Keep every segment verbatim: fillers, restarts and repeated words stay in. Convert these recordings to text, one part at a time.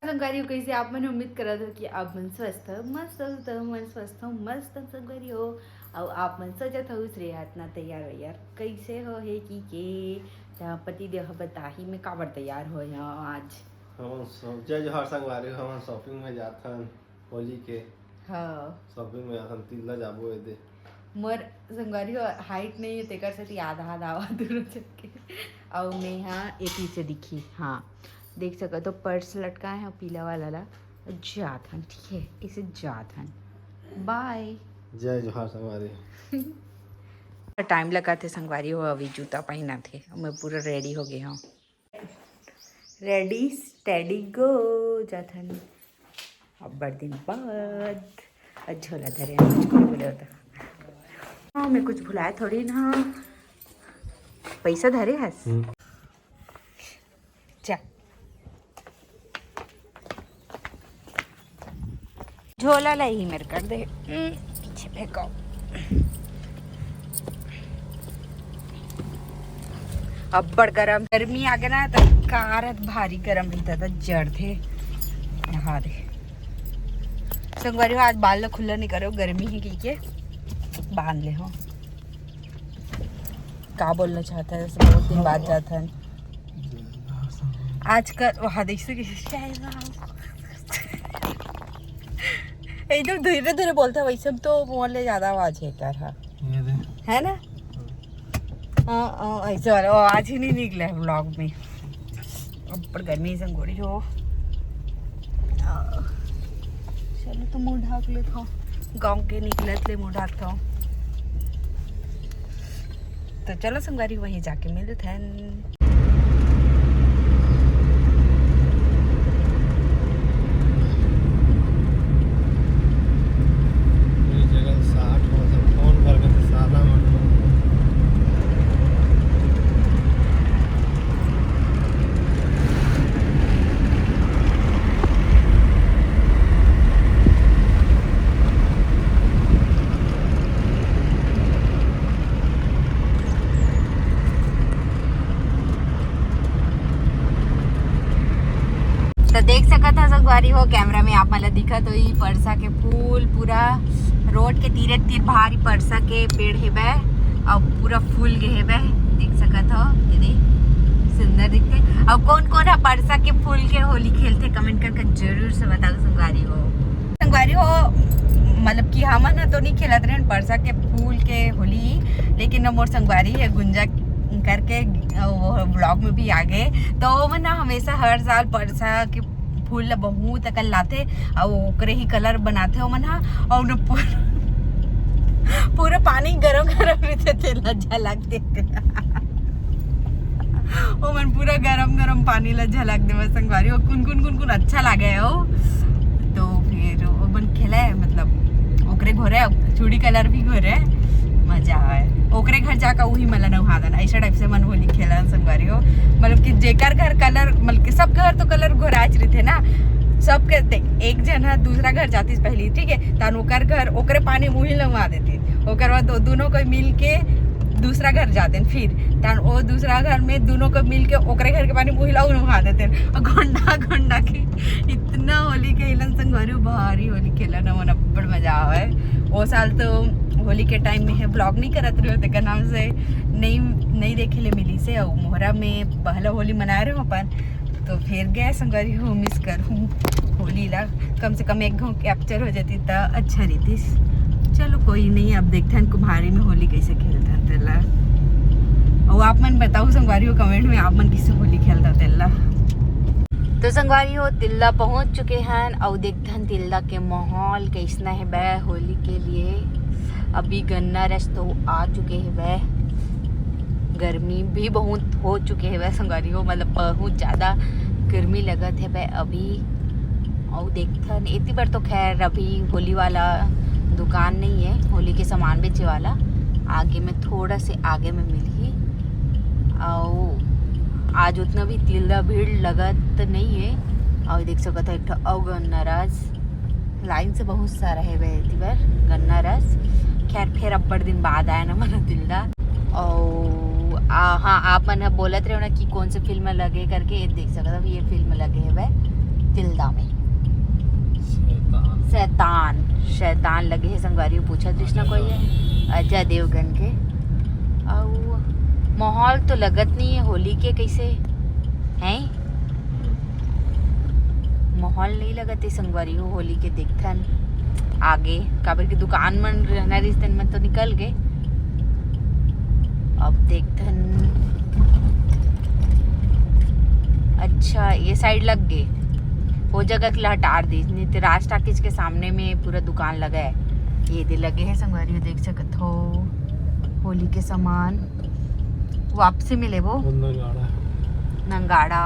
संगवारी हो, कइसे आप मन? उम्मीद करत हो कि आप मन स्वस्थ हो, मस्त हो। त मन स्वस्थ हो, मस्त हो संगवारी हो। अउ आप मन सोचत हो, "श्रेया इतना तैयार वैयार कइसे हो हे?" कि के त पति देव ह बताही, मैं काबर तैयार हो यहाँ आज। हमन सब, जय जोहार संगवारी हो, हमन shopping में जाथन होली के। हाँ। Shopping में जाथन, तिल्ला जाबो एदे। मोर संगवारी हो height नहीं है, तेकर सेती आधा आधा आवा दूर चल के। अउ मैं हाँ एक पीछे दिखी, हाँ देख सकत हो purse लटकाए हैं पीला वाला ला। जात हन, ठीक है, इसे जात हन। Bye। जय जोहार संगवारी। Time लगा थे संगवारी हो, अभी जूता पहना थे, मैं पूरा ready हो गई हूँ। Ready, steady, go। जाथन अब्बड़ दिन बाद। आज झोला धरे हैं, कुछ कुछ बोले होता। हाँ, मैं कुछ भुलाए थोड़ी ना। पैसा धरे हस? हम्म। जा। झोला ला ही मेर कर दे। हम्म, पीछे फेंको। अब्बड़ गरम, गर्मी आगे ना, त कारत भारी गरम रहिथे, त जरथे। नहा दे। संगवारी हो, आज बाल ला खुल्ला नहीं करो, गर्मी ही की के बांध ले हो। का बोलना चाहता है, जैसे बहुत दिन बाद जात हन। आजकल वहाँ देख सके एकदम धीरे धीरे बोलते हैं, वैसे तो मोर ले ज्यादा आवाज है कर, हाँ। ये दे। है ना? हाँ, हाँ, ऐसे वाला आवाज ही नहीं निकला है vlog में। अब पर गर्मी संगोरी हो। आ, चलो तो मुंह ढाक लेता हूँ, गाँव के निकलत ले मुंह ढाकता हूँ। तो चलो संगवारी, वहीं जाके मिलते हैं। ये जगह साठ हो, सब फोन करके तो साला मन। तो देख सकत हा संगवारी हो, कैमरा में आप मन ला दिखत होही परसा के फूल, पूरा रोड के तीरे तीर भारी परसा के पेड़ हेबे, अउ पूरा फूल गे हेबे, देख सकत हो, ये दे, सुंदर दिखते। अउ कौन कौन ह परसा के फूल के होली खेलथे, कमेंट करके जरूर से बताओ संगवारी हो। संगवारी हो, मतलब कि हमन ह तो नहीं खेलत रहन परसा के फूल के होली, लेकिन मोर संगवारी है गुंजा करके, वो vlog में भी आ गए, तो ओमन ह हमेशा हर साल परसा के फूल ला बहुत अकन लाथे, अउ ओकरे ही कलर बनाथे ओमन ह, अउ न पूरा, पूरा पानी गरम गरम रहिथे, तेला झलक देथे। ओमन पूरा गरम गरम पानी ला झलक देवे संगवारी हो। कुन कुन कुन कुन अच्छा लागे हो, तो फिर ओमन खेले, मतलब ओकरे घोरे चूड़ी कलर भी घोरे, मजा आवे। ओकरे घर जाकर वही मला नहा देना, ऐसा टाइप से मन होली खेला संगवारी हो। मतलब कि जेकर घर कलर, मतलब कि सब घर तो कलर घोराच रहिथे ना, सबके देख, एक झन ह दूसरा घर जातिस पहली, ठीक है, तहन ओकर घर ओकरे पानी मुही नहा देते, ओकर बाद दो, दोनों कोई मिल के दूसरा घर जाते हैं, फिर तहन वो दूसरा घर में दोनों को मिल के ओकरे घर के पानी मुही ला नहा देते हैं, और घोंडा घोंडा के इतना होली खेलन संगवारी, भारी होली खेलन, मन अब्बड़ मजा आवे। वो साल तो होली के टाइम में है vlog नहीं करत रहे, तेकर नाम से नहीं, नहीं देखे ले मिली से। और मोहरा में पहला होली मनाए रहे अपन, तो फिर गए संगवारी हो, मिस करूँ होली ला। कम से कम एक घंटा कैप्चर हो जाती त अच्छा रहितिस। चलो कोई नहीं, अब देखथन कुम्हारी में होली कैसे खेलथन तेला। और आप मन बताओ संगवारी हो कमेंट में, आप मन किसे होली खेलता तेला। तो संगवारी हो, तिल्ला पहुंच चुके हैं और देखथन तिल्ला के माहौल कैसना है बे होली के लिए। अभी गन्ना रस तो आ चुके हैं बे, गर्मी भी बहुत हो चुके हैं बे संगवारी हो, मतलब बहुत ज़्यादा गर्मी लगत है बे अभी। और देखथन एती बार तो खैर अभी होली वाला दुकान नहीं है, होली के सामान बेचे वाला आगे में, थोड़ा से आगे में मिलही। और आज उतना भी तिल्ला भीड़ लगत नहीं है। और देख सकत हो एक ठो अउ गन्ना रस लाइन से बहुत सारा है बे एती बार गन्ना रस। खैर फिर अब्बड़ दिन बाद आए ना मन तिल्ला। और आ हाँ, आप मन ह बोलत रहे हो ना कि कौन से फिल्म लगे करके, ये देख सकत हो, ये फिल्म लगे हवय तिल्दा में। शैतान। शैतान, शैतान लगे हे संगवारी, पूछत रहिस ना कोई हे, अजय देवगन के। अउ माहौल तो लगत नहीं है होली के, कैसे है? माहौल नहीं लगत है संगवारी हो होली के। देखथन आगे, काबर के दुकान मन रहना रहिस, तेन मन तो निकल गए। अब देखथन। अच्छा, ये साइड लग गए, वो जगह के ला हटा दी, नहीं तो राज टाकीज के सामने में पूरा दुकान लगा है। ये दे लगे हैं संगवारी हो, देख सकत हो होली के सामान। वापसी में लेबो। नंगाड़ा। नंगाड़ा।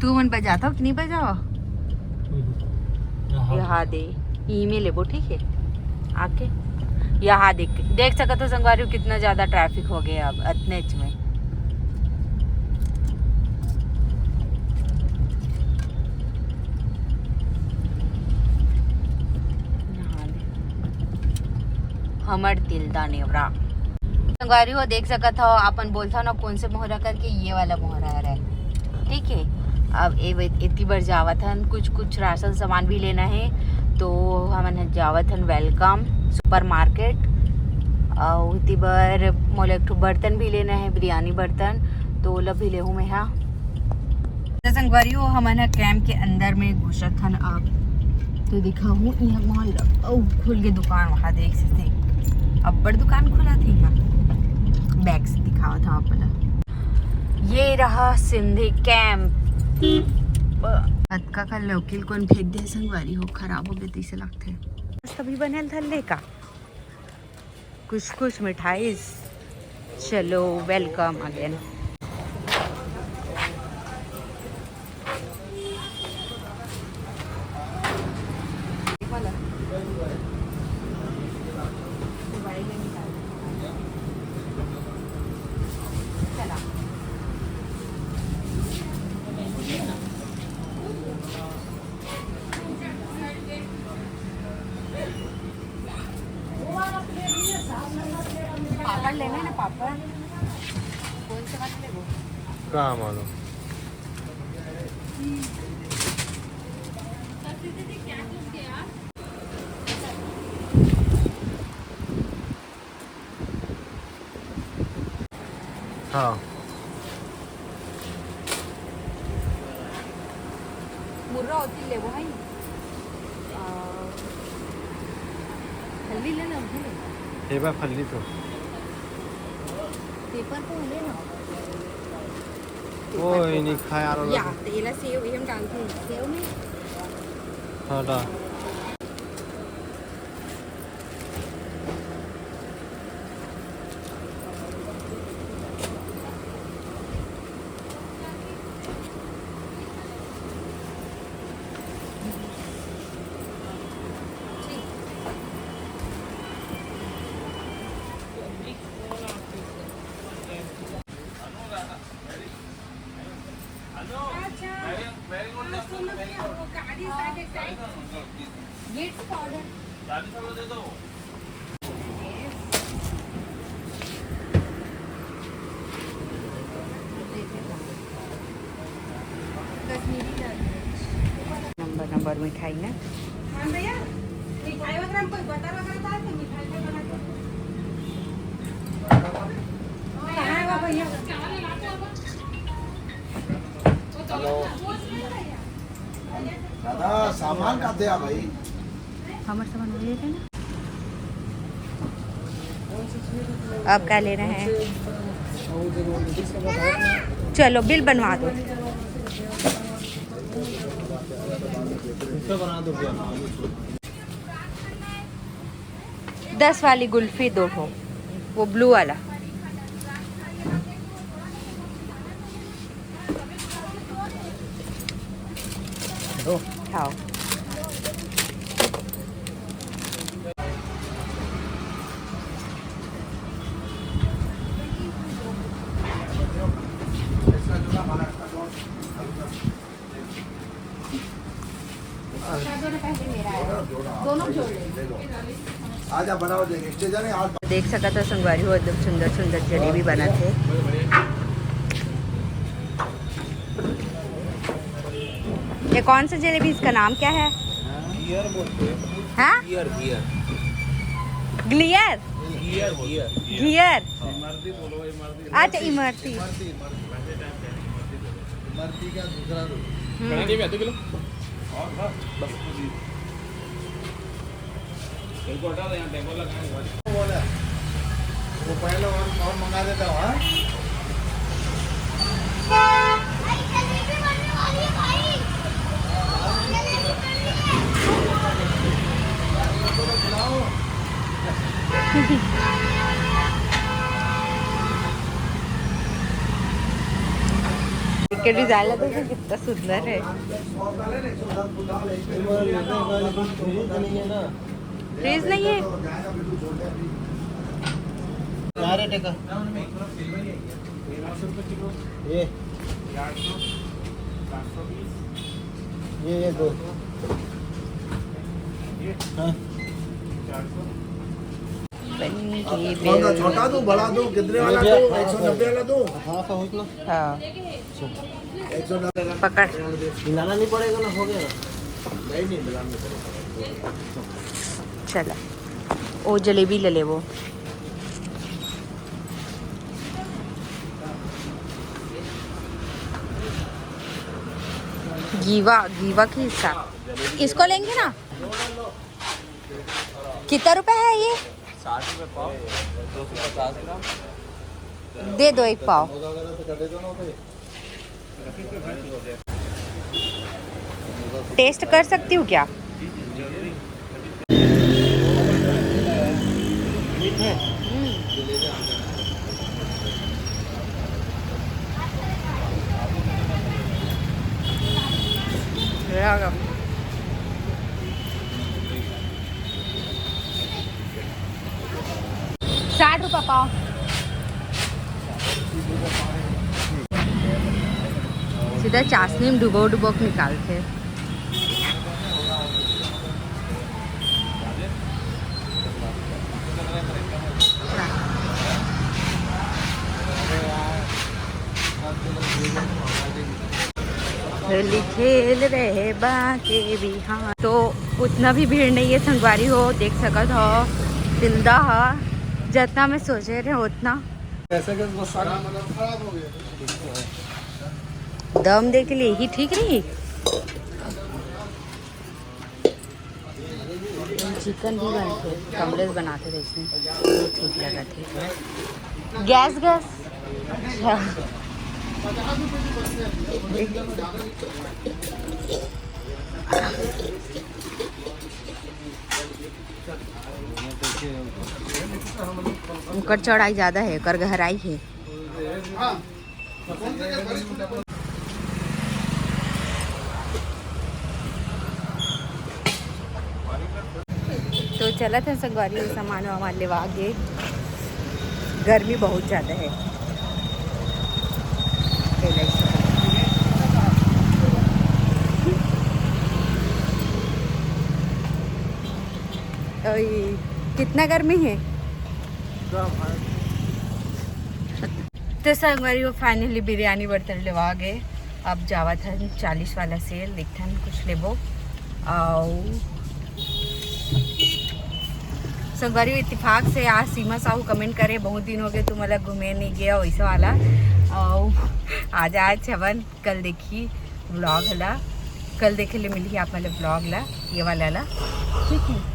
तू मन बजाता हो कि नहीं बजाओ? हम्म। यहाँ यहाँ दे, ई में लेबो, ठीक है। आके यहाँ देख, देख सकत हो संगवारी हो, कितना ज्यादा ट्रैफिक हो गया अब अतनेच में। यहाँ दे। हमर तिल्दा नेवरा। संगवारी हो, देख सकत हो, अपन बोलथन ना कौन से मोहरा करके, ये वाला मोहरा हरे, ठीक है। अब ए-, इतनी बार जावत हन, कुछ कुछ राशन सामान भी लेना है, तो हमन ह जावत हन वेलकम सुपर मार्केट। अउ इतनी बार मोला एक ठो बर्तन भी लेना है, बिरयानी बर्तन, तो ओला भी लेहूँ मैं हा। तो संगवारी हो, हमन ह कैंप के अंदर में घुसत हन अब। तो दिखाहूँ इहाँ मॉल, अउ खुल के दुकान, वहाँ देख सकते हैं, अब्बड़ दुकान खुला थे इहाँ। बैग से दिखावत हूँ आप ला। ये रहा सिंधी कैंप। अतका का लोकल कौन फेंक दे संगवारी हो, खराब हो गए तैसे लगते। तभी बनल थल्ले का कुछ कुछ मिठाई। चलो, वेलकम अगेन। पापड़ लेना है ना, पापड़। कौन से वाले लेबो? का मालूम। हाँ। मुर्रा होती लेबो है। आ, फल्ली ले लो, फल्ली। हे बा फल्ली तो। पेपर को ले लो। ओए, नहीं खाए आ रहा या, लगे। तेला सेव, ये हम डालते हैं सेव में। हाँ, डाल। नंबर नंबर मिठाई ना। हाँ भैया, मिठाई वगैरह में कोई बटर वगैरह डाल के मिठाई का बना के। कहाँ है वो भैया? हेलो। दादा, सामान का दे आ भाई। हमर सामान हो जाते ना। अब का लेना है? चलो, बिल बनवा दो। दस वाली गुल्फी दो ठो, वो ब्लू वाला। खाओ। दोनों जोड़ ले। आजा, बनाओ, देख, स्टेशन है, आज देख सकत हो संगवारी हो, एकदम सुंदर सुंदर जलेबी बनत हे। ये कौन सा जलेबी, इसका नाम क्या है? गियर बोलते हैं। हाँ? Gear, gear. ग्लियर? Gear, gear. गियर? हाँ। अच्छा, इमरती। इमरती, इमरती। इमरती का दूसरा रूप। हम्म। कढ़ाई में आधे किलो। और बस। बस। इनको हटा दे, यहाँ टेबल लगाए हुए हैं। बोला, वो पहले और, और मंगा देता हूँ, हाँ? के डिजाइन लगे, कितना सुंदर है। फ्रीज नहीं है। क्या रेट है का? ये ये ये दो। हाँ। बन गई कौन सा, छोटा दूँ, बड़ा दूँ, कितने वाला दूँ? एक सौ नब्बे वाला दूँ? हाँ, तो हो ना। हाँ। एक सौ नब्बे। पकड़। मिलाना नहीं पड़ेगा ना, हो गया। नहीं, नहीं, मिलाना नहीं पड़ेगा। चला, वो जलेबी ले ले वो। गीवा, गीवा के हिसाब। इसको लेंगे ना? कितना रुपए है ये? साठ रुपए पाव, दो सौ पचास ग्राम। दे दो एक पाव। टेस्ट कर सकती हूँ क्या? मीठ है। हम्म। ये आ गया। साठ रुपये पाव। सीधा चाशनी में डुबो डुबो के निकालते। होली खेल रहे बाके बिहान। तो उतना भी भीड़ नहीं है संगवारी हो, देख सकत हो। सिलदा ह जितना मैं सोचे रहे उतना। कैसे, कैसे बस सारा मतलब खराब हो गया। दम दे के लिए ही ठीक रही। चिकन भी बनथे, कमलेश बनाथे, तो इसमें ठीक लगथे। Gas, gas. अच्छा। ओकर चौड़ाई ज्यादा है, ओकर गहराई है। तो चलत हे संगवारी, सामान वामान लेवा के। गर्मी बहुत ज्यादा है। ओए, कितना गर्मी है। तो संगवारी हो, finally बिरयानी बर्तन लेवा गे। अब जावत हन चालीस वाला सेल, देखथन कुछ लेबो। अउ संगवारी हो, इत्तेफाक से आज सीमा साहू comment करे, "बहुत दिन हो गए तुम अलग घूमे नहीं गया," वैसा वाला। अउ आज, आज छवन कल देखी vlog ला, कल देखे ले मिलही आप मन ला vlog ला, ये वाला ला, ठीक है।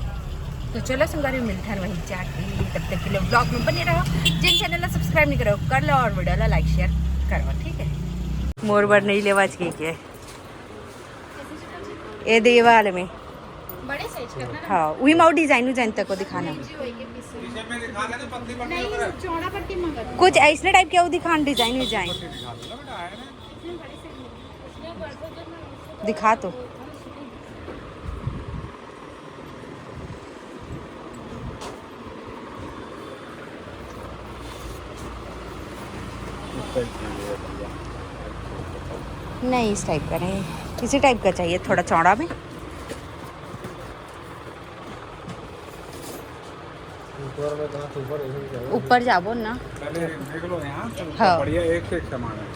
तो चलो संगवारी, मिलथन वही जाके, तब तक के लिए vlog में बने रहो। जिन channel ला subscribe नहीं करो, कर लो और video ला like share करो, ठीक है। मोर बर नहीं लेवा चाहिए के, ये दे वाले में। बड़े size करना ना। हाँ, वही माऊ design, design तक को दिखाना। जी, वही के पीछे। नहीं, चौड़ा पट्टी मंगा। कुछ ऐसने type के वो दिखाना, design, design। दिखा तो। नहीं, इस type का नहीं, इसी type का चाहिए, थोड़ा चौड़ा में। ऊपर जाबो ना। पहले देख लो यहाँ, सब हाँ। बढ़िया, एक से एक सामान है।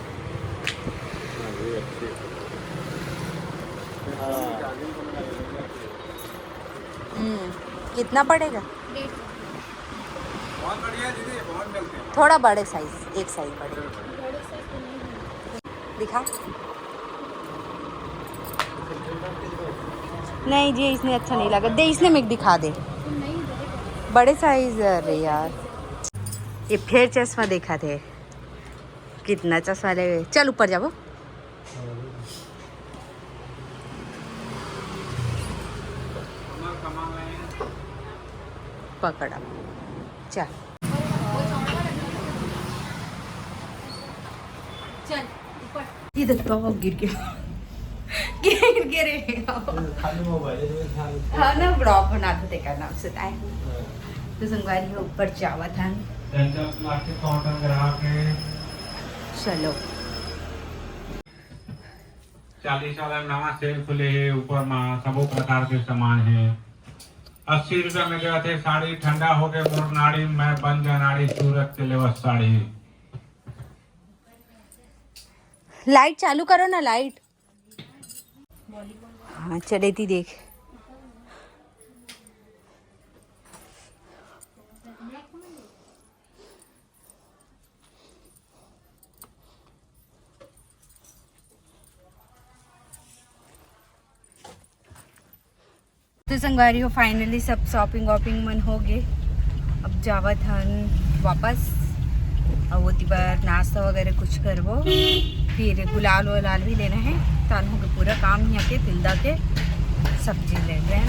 हाँ, ये अच्छी है। हाँ। हम्म, कितना पड़ेगा? बहुत बढ़िया दीदी, बहुत मिलते हैं। थोड़ा बड़े साइज, एक साइज बड़े। दिखा। नहीं जी, इसने अच्छा नहीं लगा। दे, इसने मेरे दिखा दे। बड़े साइज। अरे यार, ये फिर चश्मा देखा थे। कितना चश्मा ले? चल ऊपर जाबो। पकड़ा। चल। चल, ऊपर। ये देखो, वो गिर गया। गिर गया रे। खाली मोबाइल है, इसमें ध्यान रखो। हाँ ना, ब्लॉग बना दो, देखा नाम से ताए। हाँ। तो संगवारी हो, ऊपर जावा था। चंचल प्लास्टिक काउंटर ग्राहक है। चलो। चालीस वाला नवा सेल खुले हे, ऊपर मा सबो प्रकार के सामान हे। अस्सी रुपया में देवत हे साड़ी, ठंडा हो गए मोर नाड़ी, मैं बन जा नाड़ी, सूरत के लेवत साड़ी। लाइट चालू करो ना, लाइट। हाँ, चले थी देख। तो संगवारी हो, finally सब shopping वॉपिंग मन हो गए। अब जावत हन वापस। अब ओती बर नाश्ता वगैरह कुछ करबो, फिर गुलाल वुलाल भी लेना है। तान हो के पूरा काम यहाँ के तिलदा के सब्जी ले रहे हैं।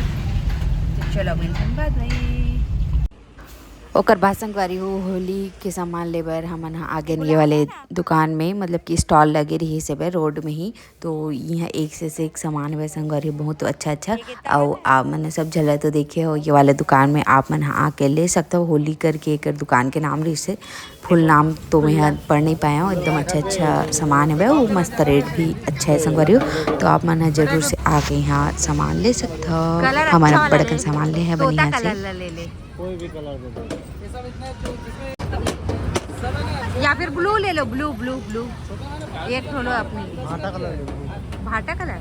तो चलो, मिलते हैं बाद में। ओकर बाद संगवारी हो, होली के सामान ले बर हमन ह आगे ये वाले दुकान में, मतलब कि स्टॉल लगे रही से बर रोड में ही। तो यहाँ एक से, से एक सामान हवय संगवारी, बहुत अच्छा अच्छा। अउ आप मन सब झलक तो देखे हो, ये वाले दुकान में आप मन ह आके ले सकते हो। होली करके एकर दुकान के नाम रहिसे, फुल नाम तो मैं ह पढ़ नहीं पाया हूँ। एकदम अच्छा अच्छा सामान हवय, वो मस्त रेट भी अच्छा है संगवारी हो। तो आप मन ह जरूर से आके यहाँ सामान ले सकते हो। हमन अच्छा बड़कन सामान ले है बनिया से। कोई भी कलर दे दो। या फिर ब्लू ले लो, ब्लू, ब्लू, ब्लू। एक ठो लो अपने लिए। भाटा कलर ले लो। भाटा कलर?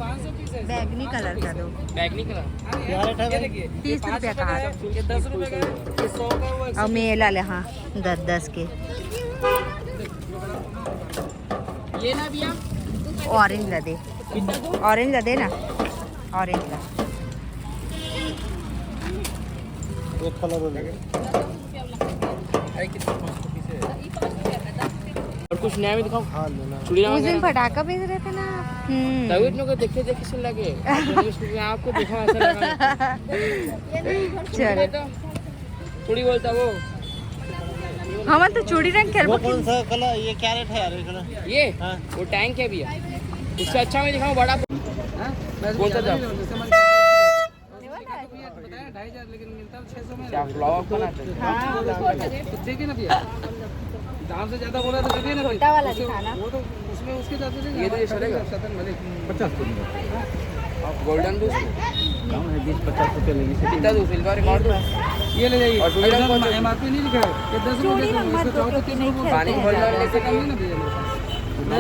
बैंगनी कलर का दो। बैंगनी कलर। क्या रेट है भाई? तीस रुपया का है। ये दस रुपये का है, ये सौ का है, वो एक सौ। और मैं ये ला ले, हाँ, दस, दस के। ये ना भैया। ऑरेंज ला दे। ऑरेंज ला दे ना, ऑरेंज ला। एक कलर हो गया। और कुछ नया में दिखाओ। हाँ, लेना। चूड़ी उस दिन पटाखा बेच रहे थे ना। हम्म। तभी इतनों को देखे देखे से लगे। आपको देखा ऐसा लगा। चलो। चूड़ी बोलता वो। हमन तो चूड़ी रंग खेलबो। वो कौन सा कलर, ये क्या रेट है यार, ये कलर? ये? हाँ। वो टैंक है भैया। उससे अच्छा में दिखाओ, बड़ा। हाँ? कौन सा जाओ? क्या ब्लॉग बनाते हैं? हाँ। देखिए ना भैया, दाम से ज्यादा बोला तो देखिए ना। छोटा वाला दिखाना। वो तो उसमें उसके साथ ये तो ये चलेगा। पचास को। गोल्डन दूँ? कम है, बीस पचास रुपये लेंगे। कितना दूँ? सिल्वर रिकॉर्ड दूँ? ये ले जाइए। और दूसरा कौन सा? एमआरपी नहीं लिखा है। ये दस रुपये चूड़ी रंग मत दो, क्योंकि नहीं खेलते हैं। पानी गोल्डन लेके जाइए।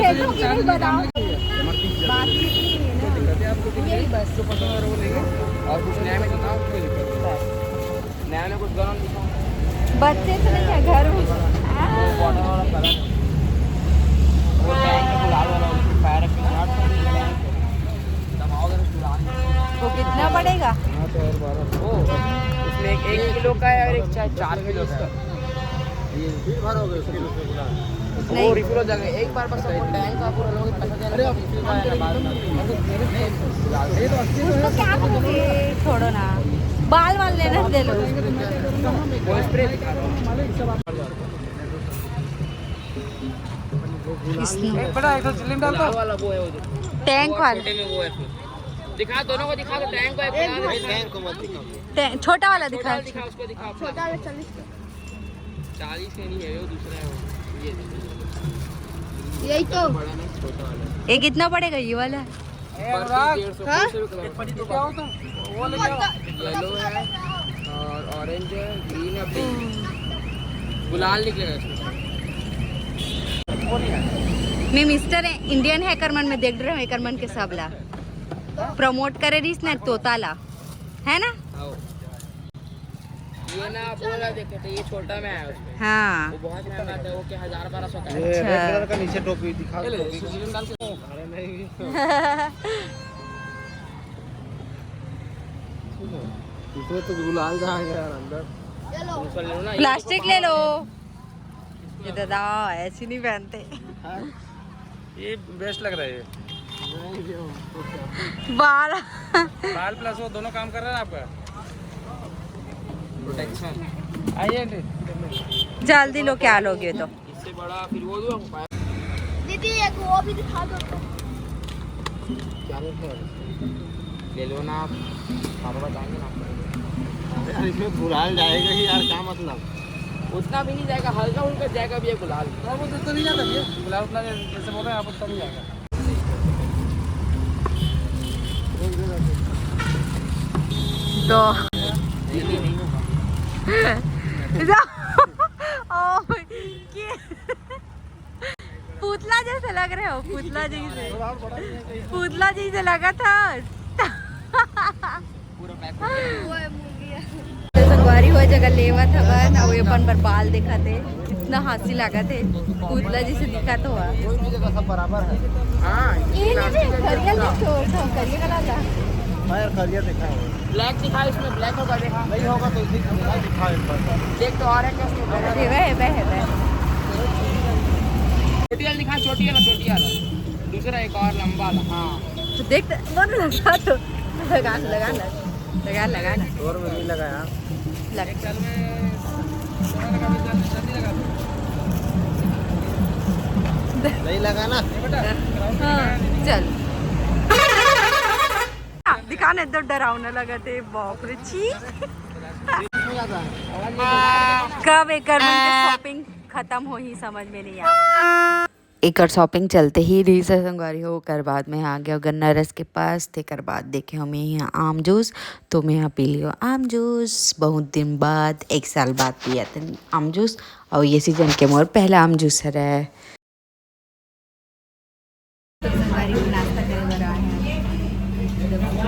खेलते हो कि नहीं बताओ। बातचीत नहीं है ना। यही बस। और कुछ नया में दिखाओ। बस। नया में कुछ गरम दिखाओ। बच्चे तो नहीं है घर में। बॉटल वाला कलर। वो टैंक में गुलाल वाला, उसको पैर रख के हाथ में दबाओ, अगर गुलाल। वो कितना पड़ेगा? वो उसमें एक, एक किलो का है और एक चा-, चार किलो का है। ये फिर भरोगे उसके लिए गुलाल। वो नहीं। रिफिल हो जाएगा। एक बार बस हमको टैंक का पूरा लोगे, पैसा देना। अरे, आप फिर आया ना बाद में। ये तो असली उसको क्या बोलोगे? छोड़ो ना, बाल वाल लेने दे लो। वो स्प्रे दिखा दो। इसमें एक बड़ा, एक तो चिल्ली में डालता हूँ। वाला वो है वो जो टैंक वाला। छोटे में वो है फिर। दिखा, दोनों को दिखा दो, टैंक को एक बना दो। टैंक को मत दिखाओ। टै-, छोटा वाला दिखा। छोटा वाला दिखा, उसको दिखा। छोटा वाला चालीस का। चालीस का नहीं है, वो दूसरा है वो। ये देखो। यही तो। बड़ा नहीं, छोटा वाला। ये कितना पड़ेगा ये वाला? ऊपर से डेढ़ सौ, हाँ? डेढ़ सौ रुपये का। क्या हो तुम? वो लेके आओ। येलो है और ऑरेंज है, ग्रीन है, पिंक। गुलाल निकलेगा इसमें। मैं मिस्टर इंडियन हैकर मन में देख रहे हूँ, हैकर मन के सब ला प्रमोट करे रहीस ना तोता ला, है ना? आओ। ये ना आप बोला देखे थे, ये छोटा में आया उसमें। हाँ। वो बहुत महंगा था, वो क्या हजार बारह सौ का है। ये अच्छा। रेड कलर का नीचे टोपी दिखा, ये ले, टोपी इसको का। निकाल के। अरे नहीं। इसमें तो गुलाल जाएगा यार अंदर। चलो। ऊपर ले लो ना, ये प्लास्टिक ले लो। ये दादा ऐसी नहीं पहनते। हाँ। ये बेस्ट लग रहा है। बाल। बाल प्लस वो दोनों काम कर रहा है आपका। प्रोटेक्शन। आइए आंटी। जल्दी लो, क्या लोगे तो? इससे बड़ा फिर वो दो। दीदी, एक वो भी दिखा दो तो। क्या रेट है? ले लो ना आप, पापा बताएंगे ना आपको। अरे यार, इसमें गुलाल जाएगा ही यार, क्या मतलब? उतना भी नहीं जाएगा, हल्का हुल्का जाएगा भैया गुलाल। हाँ, वो तो, तो नहीं जाता भैया, गुलाल उतना जैसे बोल रहे हैं आप, उतना नहीं जाएगा। दो। नहीं, नहीं, नहीं होगा। इधर। ओ, ये पुतला जैसे लग रहे हो, पुतला जैसे, पुतला जैसे लगा था। पूरा पैक हो गया। तो संगवारी हो जगह लेवत हवन, अउ ये अपन बर बाल देखत हे, इतना हंसी लागत हे, पुतला जैसे दिखत हुआ। कोई भी जगह सब बराबर है। हाँ, ये नहीं, नहीं, करिया ले छोड़ दो, करिया कलर ला। हाँ यार, करिया देखा है। ब्लैक दिखा इसमें, ब्लैक होगा, देखा। नहीं होगा तो इसी को दिखा, दिखा एक बार। देख तो आ रहा है क्या उसमें? ये वह है, वह है, वह। छोटी वाला दिखा, छोटी वाला, छोटी वाला। दूसरा एक और लंबा वाला, हाँ। तो देख तो, वो तो लगा तो, लगा, लगा ना, लगा, लगा ना। और में नहीं लगाया। लग। एक साल में सोना लगा, बीस साल में चांदी लगा। नहीं लगा ना? हाँ, चल। दिखा ना, एकदम डरावना लगा थे, बाप रे, छी। कब एकर मन के शॉपिंग खत्म होही, समझ में नहीं आ। एकर शॉपिंग चलते ही रहिस हे संगवारी हो, ओकर बाद में आ गया गन्ना रस के पास, तेकर बाद देखे हो मैं यहाँ आम जूस, तो मैं यहाँ पी लियो आम जूस। बहुत दिन बाद, एक साल बाद पिया थे आम जूस, और ये सीजन के मोर पहला आम जूस हरे। तो संगवारी हो नाश्ता करे बर आए हैं।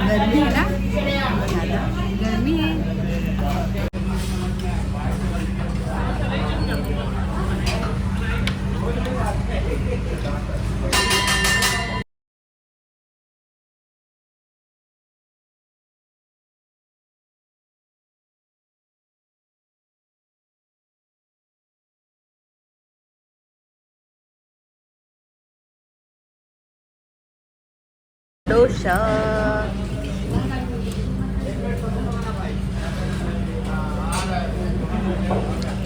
गर्मी है ना, ज़्यादा गर्मी है। डोसा।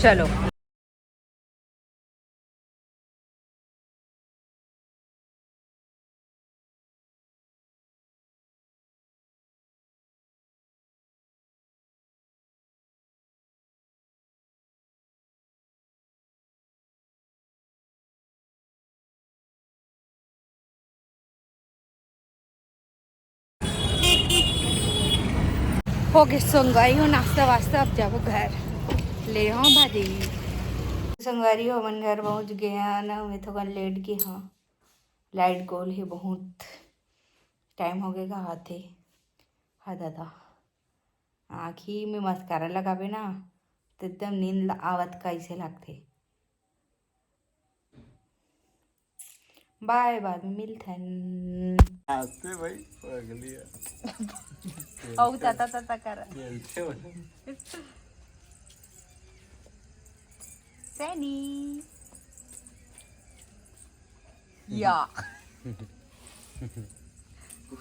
चलो। हो गे संगवारी हो नाश्ता वास्ता, अब जाबो घर, ले हो भाजी। संगवारी हो हमन घर पहुँच गए ना, मैं थोकन लेट गे हाँ, लाइट गोल हे बहुत, टाइम हो गए का आते। हाँ दादा, आँखी में मस्कारा लगाबे ना, तो एकदम नींद ल-, आवत का ऐसे लगथे। बाय, बाद में मिलथन। आते भाई, पगली है। औ तता तता कर। खेलते हो ना। सैनी। या।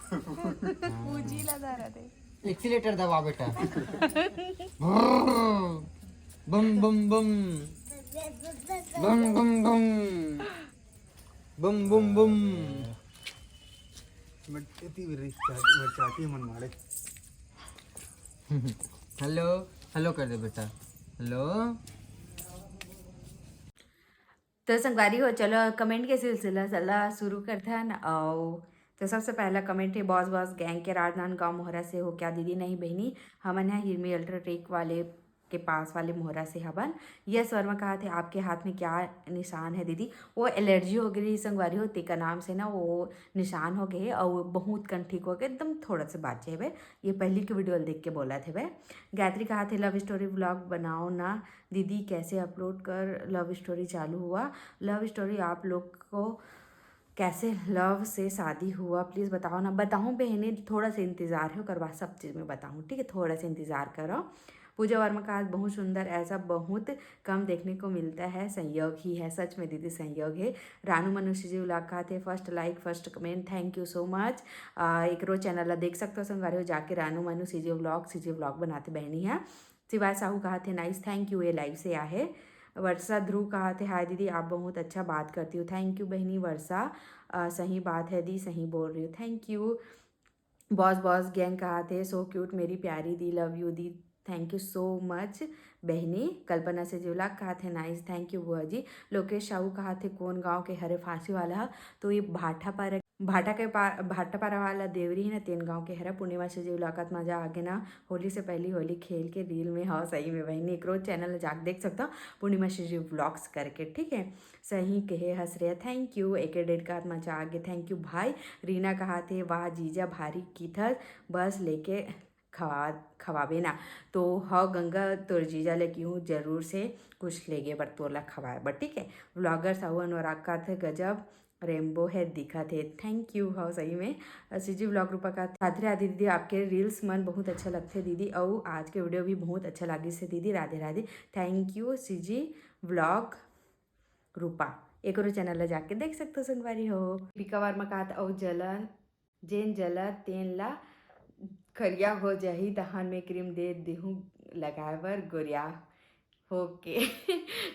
पूजी ला जा रहा थे। एक्सीलेटर दबा बेटा। Bomb bomb bomb. Bomb bomb bomb. Bomb bomb bomb. मट्टी भी रिस चाटी, मैं चाटी मन मारे। हेलो, हेलो कर दे बेटा। हेलो। तो संगवारी हो, चलो कमेंट के सिलसिला चला शुरू करथन। अउ तो सबसे पहला कमेंट है बॉस बॉस गैंग के राजनांदगांव मोहरा से हो क्या दीदी? नहीं बहनी, हमन ह हिरमी अल्ट्राटेक वाले के पास वाले मोहरा से हवन। यश वर्मा कहा थे, आपके हाथ में क्या निशान है दीदी? वो एलर्जी हो गई संगवारी हो, तेकर नाम से ना वो निशान हो गए और बहुत कन ठीक हो गए, एकदम थोड़ा से बाँचे हवे। ये पहली के वीडियो देख के बोला थे बे। गायत्री कहा थे, लव स्टोरी व्लॉग बनाओ ना दीदी, कैसे अपलोड कर लव स्टोरी चालू हुआ? लव स्टोरी आप लोग को कैसे लव से शादी हुआ, प्लीज बताओ ना। बताऊँ बहनी, थोड़ा सा इंतजार है, ओकर बाद सब चीज में बताऊँ, ठीक है? थोड़ा सा इंतजार करो। पूजा वर्मा कहा, बहुत सुंदर, ऐसा बहुत कम देखने को मिलता है, संयोग ही है, सच में दीदी संयोग है। रानू मनुष्य जी उलाकात है, first like, first comment, thank you so much। एक रोज चैनल ला देख सकते हो संगवारी हो जाके, Ranu Manu CG vlog, CG vlog बनाते बहनी है। शिवाय साहू कहा थे, नाइस, थैंक यू, ये लाइव से आहे। वर्षा ध्रुव कहा थे, हाय दीदी, आप बहुत अच्छा बात करती हो। थैंक यू बहनी वर्षा, अ, सही बात है दी, सही बोल रही हो, thank you. Boss boss gang कहा थे, सो क्यूट मेरी प्यारी दी, लव यू दी, thank you so much बहनी। कल्पना से जिवला कहा थे, नाइस, थैंक यू बुआ जी। लोकेश साहू कहा थे, कौन गांव के हरे फांसी वाला ह? तो ये भाटापारा, भाटा के पा-, भाटापारा वाला देवरी है ना, तेन गांव के हरा। पूर्णिमा से जिवला कहा थे, मजा आगे ना, होली से पहली होली खेल के रील में। हाँ सही में बहनी, एक रोज चैनल जाके देख सकता हूँ, पूर्णिमा से जी व्लॉग्स करके, ठीक है? सही कहे हस रे, थैंक यू। एक डेट का मजा आगे, थैंक यू भाई। रीना कहा थे, वाह जीजा भारी की था, बस लेके खवा खवाबे ना। तो ह गंगा, तोर जीजा ले की हूँ जरूर से कुछ लेगे बर तोला खवाए बर, ठीक है? व्लॉगर साहू अनुराग का थे, गजब रेनबो है दिखा थे, थैंक यू। हाँ सही में। सीजी व्लॉग रूपा का, राधे राधे दीदी, आपके रील्स मन बहुत अच्छा लगते दीदी, और आज के वीडियो भी बहुत अच्छा लागिस है दीदी, Radhe Radhe. Thank you CG vlog रूपा, एकरो चैनल ला जाके देख सकते हो संगवारी हो। दीपिका वर्मा का, और जलन जेन जला तेन ला करिया हो जाही, तहान में क्रीम दे देहूँ लगाए बर गोरिया होके।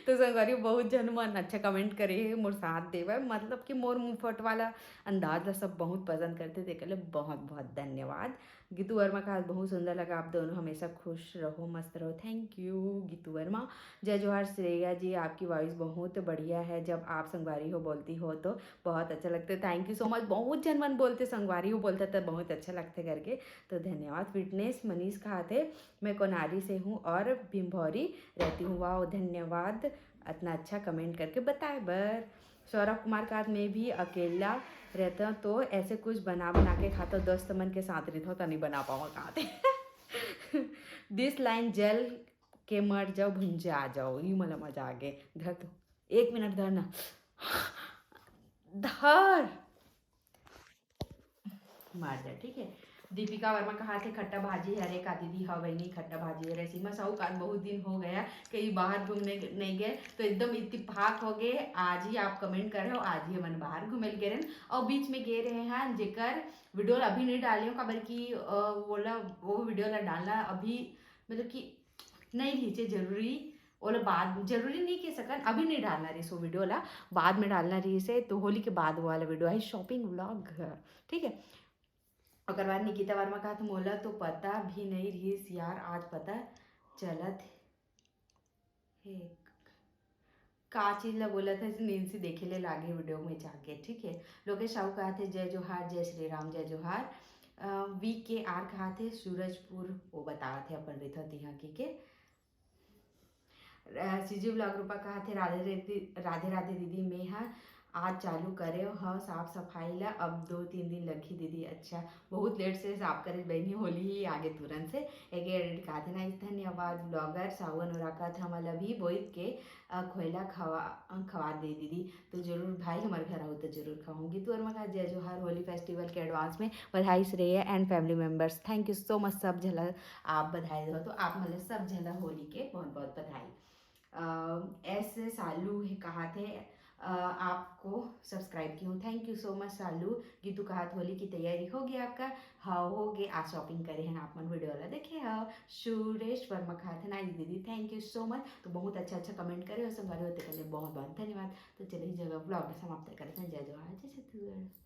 तो संगवारी, बहुत झन मन अच्छा कमेंट करे हे मोर साथ देवर, मतलब कि मोर मुफट वाला अंदाज ला सब बहुत पसंद करते, तेकर ले बहुत बहुत धन्यवाद। गीतू वर्मा का आज बहुत सुंदर लगा, आप दोनों हमेशा खुश रहो, मस्त रहो। Thank you Geetu Verma. जय जोहार श्रेया जी, आपकी वॉइस बहुत बढ़िया है, जब आप संगवारी हो बोलती हो तो बहुत अच्छा लगता है। Thank you so much. बहुत झन मन बोलते संगवारी हो बोलता तो बहुत अच्छा लगते करके, तो धन्यवाद। फिटनेस मनीष कहा थे, मैं कोनारी से हूँ और भिंभौरी रहती हूँ। वाह, धन्यवाद इतना अच्छा कमेंट करके बताए बर। सौरभ कुमार कहा, मैं भी अकेला रहता हूँ तो ऐसे कुछ बना बना के खाता हूँ, दोस्त मन के साथ रहता हूँ तो नहीं बना पाऊँ, कहा थे। दिस लाइन जल के मर जाओ, भुंजा जाओ, यू मला मजा आ गए। धर तो, एक मिनट धर ना, धर, मार जा, ठीक है। दीपिका वर्मा कहा थे, खट्टा भाजी हरे का दीदी? हाँ बहनी, खट्टा भाजी हरे। सीमा साहू का बहुत दिन हो गया कहीं बाहर घूमने नहीं गए, तो एकदम इत्तेफाक हो गए, आज ही आप कमेंट कर रहे हो, आज ही हमन बाहर घूमे ल गए रहन। और बीच में गए रहे हैं जेकर वीडियो अभी नहीं डाले हो, काबर कि, अ, वो ला, वो वीडियो ला डालना अभी, मतलब कि नहीं खींचे जरूरी, ओला बाद, जरूरी नहीं कह सकन, अभी नहीं डालना रही सो वीडियो ला, बाद में डालना रही से, तो होली के बाद वो वाला वीडियो है, शॉपिंग व्लॉग, ठीक है। ओकर बाद निकिता वर्मा कहा, मोला तो पता भी नहीं रहीस यार, आज पता चलत हे। का चीज ला बोलत हे, नींद से देखे ले लागे वीडियो में जाके, ठीक है। लोकेश साहू कहा थे, जय जोहार, जय श्री राम, जय जोहार। अ, वी के आर कहा थे, सूरजपुर, वो बता थे अपन रिथा तिहा की के। अ, सीजी व्लॉग रूपा कहा थे, राधे राधे, राधे राधे दीदी, मैं हा आज चालू करे हो साफ सफाई ला, अब दो तीन दिन लगही दीदी। अच्छा, बहुत लेट से साफ करे बहनी, होली ही आगे तुरंत से। एक एडिट कहा थे ना, इस धन्यवाद। व्लॉगर सावन और रखा था, हमला भी बोइद के, अ, खोइला खवा, अ, खवा दे दीदी। तो जरूर भाई, हमारे घर आओ तो जरूर खाऊंगी। तू और मखा, जय जोहार, होली फेस्टिवल के एडवांस में बधाई श्रेय and family members, thank you so much। सब झला आप बधाई दो, तो आप मतलब सब झला होली के बहुत बहुत बधाई। अ, एस सालू है कहा थे, अ, आपको सब्सक्राइब की हूँ, thank you so much सालू। गीतू कहा थे, होली की तैयारी हो गई आपका? हाँ हो गई, आज शॉपिंग करे हैं आप मन, वीडियो वाला देखे हो। सुरेश वर्मा कहा थे, नाइस दीदी, thank you so much। तो बहुत अच्छा अच्छा कमेंट करे हो संगवारी हो, तेकर ले बहुत बहुत धन्यवाद। तो चलिए इस जगह व्लॉग समाप्त करते हैं। जय जोहार, जय छत्तीसगढ़।